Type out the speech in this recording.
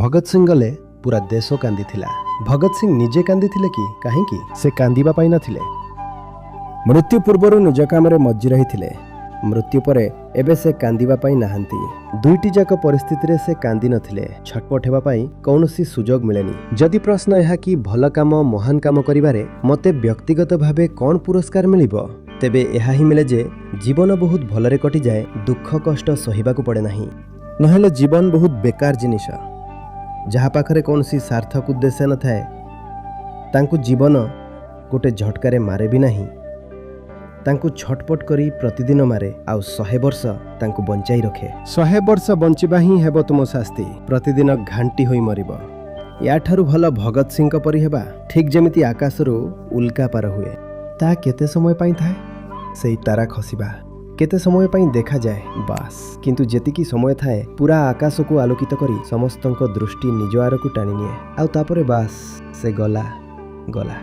ଭଗତ ସିଂ ଗଲେ ପୁରା ଦେଶ କାନ୍ଦିଥିଲା। ଭଗତ ସିଂ ନିଜେ କାନ୍ଦିଥିଲେ କି? କାହିଁକି? ସେ କାନ୍ଦିବା ପାଇଁ ନଥିଲେ। ମୃତ୍ୟୁ ପୂର୍ବରୁ ନିଜ କାମରେ ମଜ୍ଜି ରହିଥିଲେ। ମୃତ୍ୟୁ ପରେ ଏବେ ସେ କାନ୍ଦିବା ପାଇଁ ନାହାନ୍ତି। ଦୁଇଟି ଯାକ ପରିସ୍ଥିତିରେ ସେ କାନ୍ଦି ନଥିଲେ। ଛଟପଟ ହେବା ପାଇଁ କୌଣସି ସୁଯୋଗ ମିଳେନି। ଯଦି ପ୍ରଶ୍ନ ଏହା କି ଭଲ କାମ, ମହାନ କାମ କରିବାରେ ମୋତେ ବ୍ୟକ୍ତିଗତ ଭାବେ କ'ଣ ପୁରସ୍କାର ମିଳିବ, ତେବେ ଏହା ହିଁ ମିଳେ ଯେ ଜୀବନ ବହୁତ ଭଲରେ କଟିଯାଏ, ଦୁଃଖ କଷ୍ଟ ସହିବାକୁ ପଡ଼େ ନାହିଁ। ନହେଲେ ଜୀବନ ବହୁତ ବେକାର ଜିନିଷ। ଯାହା ପାଖରେ କୌଣସି ସାର୍ଥକ ଉଦ୍ଦେଶ୍ୟ ନଥାଏ, ତାଙ୍କୁ ଜୀବନ ଗୋଟେ ଝଟକାରେ ମାରେ ବି ନାହିଁ। ତାଙ୍କୁ ଛଟପଟ କରି ପ୍ରତିଦିନ ମାରେ ଆଉ 100 ବର୍ଷ ତାଙ୍କୁ ବଞ୍ଚାଇ ରଖେ। 100 ବର୍ଷ ବଞ୍ଚିବା ହିଁ ହେବ ତୁମ ଶାସ୍ତି। ପ୍ରତିଦିନ ଘାଣ୍ଟି ହୋଇ ମରିବ। ୟାଠାରୁ ଭଲ ଭଗତ ସିଂଙ୍କ ପରି ହେବା। ଠିକ୍ ଯେମିତି ଆକାଶରୁ ଉଲ୍କା ପାର ହୁଏ, ତାହା କେତେ ସମୟ ପାଇଁ ଥାଏ? ସେଇ ତାରା ଖସିବା କେତେ ସମୟ ପାଇଁ ଦେଖାଯାଏ? ବାସ୍। କିନ୍ତୁ ଯେତିକି ସମୟ ଥାଏ, ପୁରା ଆକାଶକୁ ଆଲୋକିତ କରି ସମସ୍ତଙ୍କ ଦୃଷ୍ଟି ନିଜ ଆଡ଼କୁ ଟାଣି ନିଏ। ଆଉ ତାପରେ ବାସ୍, ସେ ଗଲା ଗଲା।